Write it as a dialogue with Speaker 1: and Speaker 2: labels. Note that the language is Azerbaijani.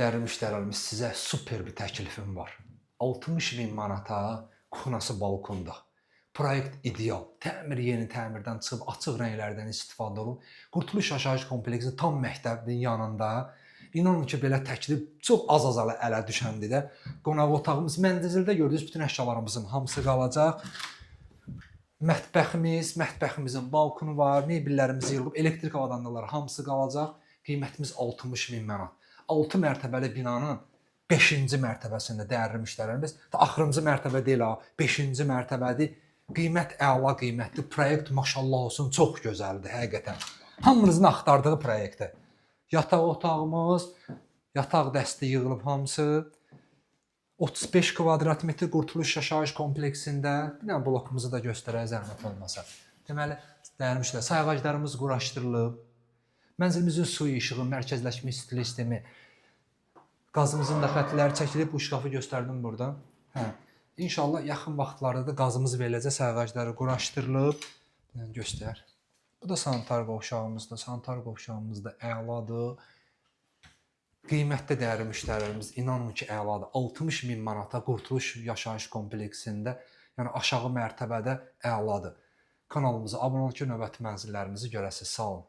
Speaker 1: Dəyərli müştərilərimiz, sizə super bir təklifim var. 60 min manata kuxnası balkonda. Proyekt ideal. Təmir yeni təmirdən çıxıb açıq rənglərdən istifadə olunub. Qurtuluş Yaşayış kompleksi tam məktəbin yanında. İnanın ki, belə təklif çox az-az ələ düşəndi də. Qonaq otağımız mənzildə gördüyünüz bütün əşyalarımızın hamısı qalacaq. Mətbəximiz, mətbəximizin balkonu var, mebellərimiz yığılıb, elektrik avadanlıqları hamısı qalacaq. Qiymətimiz 60 min manat. 6 mərtəbəli binanın 5-ci mərtəbəsində, dəyərli müştərilərimiz, ta axırıncı mərtəbə deyil ha, 5-ci mərtəbədir. Qiymət əla qiymətli, proyekt maşallah olsun çox gözəldir həqiqətən. Hamınızın axtardığı proyektdir. Yataq otağımız, yataq dəsti yığılıb hamısı. 35 kvadrat metr Qurtuluş Yaşayış kompleksində. Bir dənə blokumuzu da göstərək zəhmət olmasa. Deməli, dəyərli müştərilər, sayğaclarımız quraşdırılıb. Mənzilimizin suyu, işığı, mərkəzləşmiş istilik sistemi, qazımızın da xətləri çəkilib. Bu şkafı göstərdim burada. Hə. İnşallah yaxın vaxtlarda da qazımız veriləcək, sayğacları quraşdırılıb. Bir dənə göstər. Bu da sanitar qovşağımızdır. Sanitar qovşağımız da əladır. Qiymətdə, dəyərli müştərilərimiz, inanın ki, əladır. 60 min manata Qurtuluş Yaşayış kompleksində, yəni aşağı mərtəbədə əladır. Kanalımıza abunə olun ki, növbəti mənzillərimizi görəsiniz. Sağ olun.